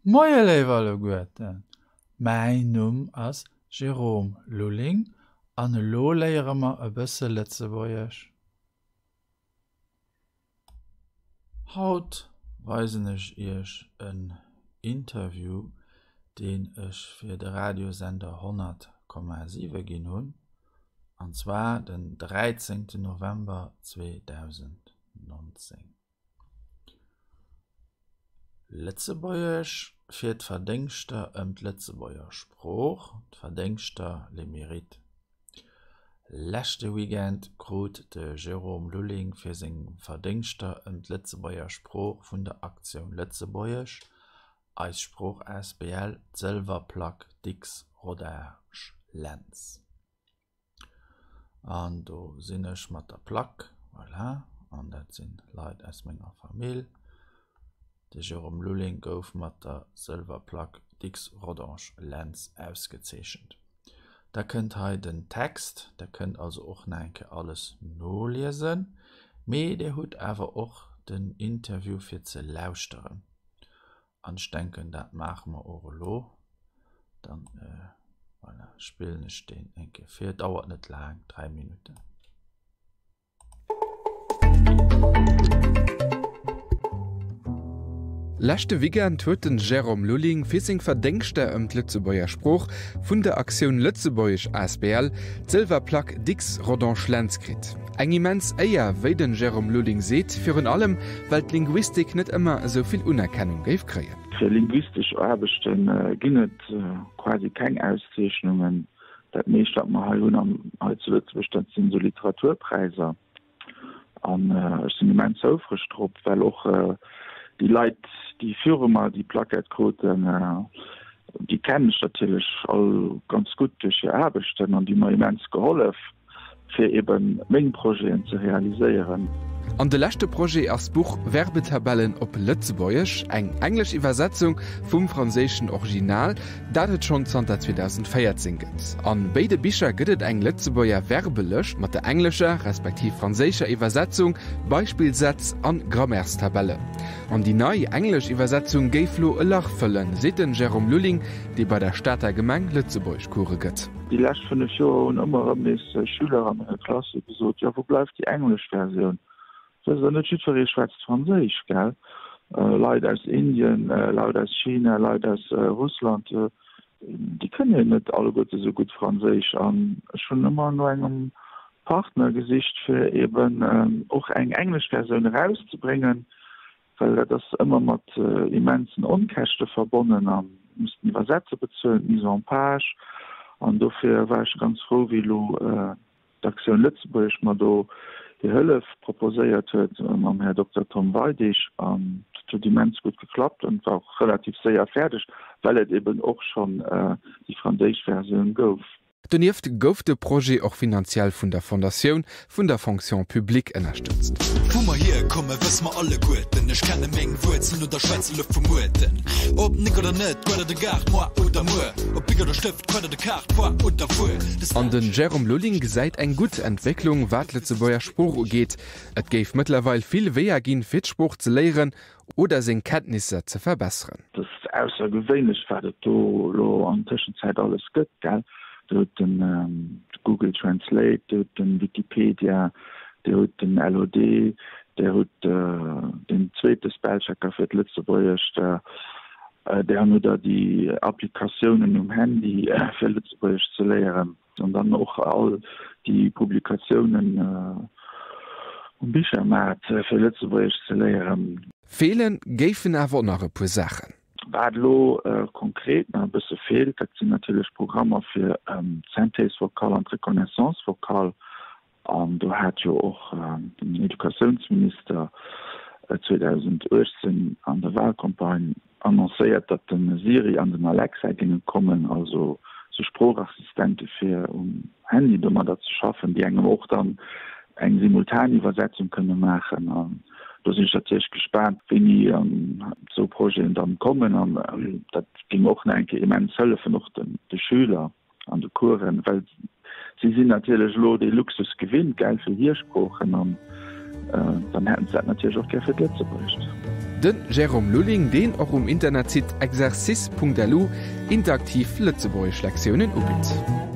Moie léif alleguerten, mäin Numm ass Jérôme Lulling an elo léiere mer e bësse Lëtzebuergesch. Haut weisen ech iech en Interview, deen ech fir de Radiosender 100,7 ginn hunn, an zwar den 13 November 2019. Lëtzebuergesch fir d'Verdéngschter ëm d'Lëtzebuerger Sprooch, d'Verdéngschter, les mérites. Leschte Weekend krut de Jérôme Lulling fir seng Verdéngschter ëm d'Lëtzebuerger Sprooch vun der Aktioun Lëtzebuergesch, Eis Sprooch asbl d'Sëlwerplack Dicks Rodange Lentz. An do sinn ech mat der Plack, voilà, an dat sinn Leit aus menger Famill. De Jérôme Lulling gouf mat der Sëlwerplack Dicks-Rodange-Lentz ausgezeechent. Da kënnt hei den Text, der kënnt also och nach eng Kéier alles noliesen, mee dir hutt awer och den Interview fir ze lauschteren. An ech denken, dat maache mer och elo. Dann voilà, spillen ech deen eng Kéier vir. Dauert net laang, 3 Minutten. Leschte Weekend huet den Jérôme Lulling fir seng Verdéngschter ëm d'Lëtzebuerger Sprooch vun der Aktioun Lëtzebuergesch asbl d'Sëlwerplack Dicks-Rodange-Lentz kritt. Eng immens Éier, wéi den Jérôme Lulling seet, virun allem well d'Linguistik net ëmmer esou vill Unerkennung géif kréien. Fir linguistesch Aarbechte ginn et quasi keng Auszeechnungen. Dat meescht, wat mer hei hunn hei zu Lëtzebuerg, dat sinn esou Literaturpräiser. An ech sinn immens houfreg drop, well och déi Leit, déi viru mer déi Plaquette kruten, déi kennen ech natierlech all ganz gutt duerch hir Aarbechten an déi hu mer immens gehollef. fir eben meng Projeten ze realiséieren. An de leschte Projet ass d'Buch Verbetabellen op Lëtzebuergesch, eng englesch Iwwersetzung vum franséischen Original, dat et schonn zanter 2014 gëtt. An béide Bicher gëtt et eng Lëtzebuerger Verbelëscht mat der englescher respektiv franséischer Iwwersetzung, Beispillsätz an Grammaires-Tabellen. An déi nei englesch Iwwersetzung géif lo e Lach fëllen, seet den Jérôme Lulling, dee bei der Stater Gemeng Lëtzebuergeschcourse gëtt. Déi lescht 5 Joer hunn ëmmer erëm nees Schüler a menger Klasse gesot, Jo, wou bleift déi englesch Versioun? Wësst Der, net jiddweree schwätzt Franséisch, gell? Leit aus Indien, Leit aus China, Leit aus Russland, déi kënne jo net alleguerte sou gutt Franséisch. An ech hunn ëmmer no engem Partner gesicht, fir eeben och eng englesch Versioun erauszebréngen, well dat ass ëmmer mat immensen Onkäschte verbonnen a muss den Iwwersetzer bezuelen, d'Mise en page. An dofir war ech ganz frou, wéi elo d'Actioun Lëtzebuergesch mer do hir Hëllef proposéiert huet mam Här Dokter Tom Weidig. An dat huet immens gutt geklappt an war och relativ séier fäerdeg, well et eben och schonn déi franséisch Versioun gouf. Donieft gouf de Projet och finanziell vun der Fondatioun vun der Fonction publique ënnerstëtzt. Wou mer hier komme wësse mer alleguerten Ech kenne meng Wuerzelen oder schwätze lo vum Muerten Ob Nick oder net, Guet oder Gaart, moi oder muer Ob Bic oder Stëft, Quett oder Kaart, Foire oder Fuer Des An de Jérôme Lulling gesäit eng gutt Entwécklung, wat d'Lëtzebuerger Sprooch ugeet. Et géif mëttlerweil vill Weeër ginn, fir d'Sprooch ze léieren oder seng Kenntnisser ze verbesseren. Et ass aussergewéinlech wat et do elo an Tëschenzäit alles gëtt, gell. Dir hutt den Google Translate, Dir hutt den Wikipedia, Dir hutt den LOD, Dir hutt den zweete Spellchecker fir d'Lëtzebuergescht, dann hutt Der déi Applikatiounen um Handy fir Lëtzebuergesch ze léieren. An dann och all déi Publikatiounen um Bichermaart fir Lëtzebuergesch ze léieren. Feelen géifen awer och nach e puer Saachen. Wat elo konkret nach e bësse feelt, dat sinn natierlech Programmer fir d'Synthèse vocale an d'Reconnaissance vocale. An do hat jo och den Educatiounsminister 2018 an der Wahlcampagne annoncéiert, datt de Siri an den Alexa géinge kommen, also sou Sproochassistente fir um Handy domadder ze schaffen, déi engem och dann eng Simultaniwwersetzung kënne maachen. An do sinn ech natierlech gespaant, wéini esou Projeten dann kommen. An dat géing och nach eng Kéier immens hëllefen, och de Schüler. an de Coursen, well si sinn natierlech elo dee Luxus gewinnt, gell, fir hir Sproochen, an dann hätten se dat natierlech och gär fir d'Lëtzebuergescht. De Jérôme Lulling, deen och um Internetsite exercice.lu interaktiv Lëtzebuergesch-Lektiounen ubitt.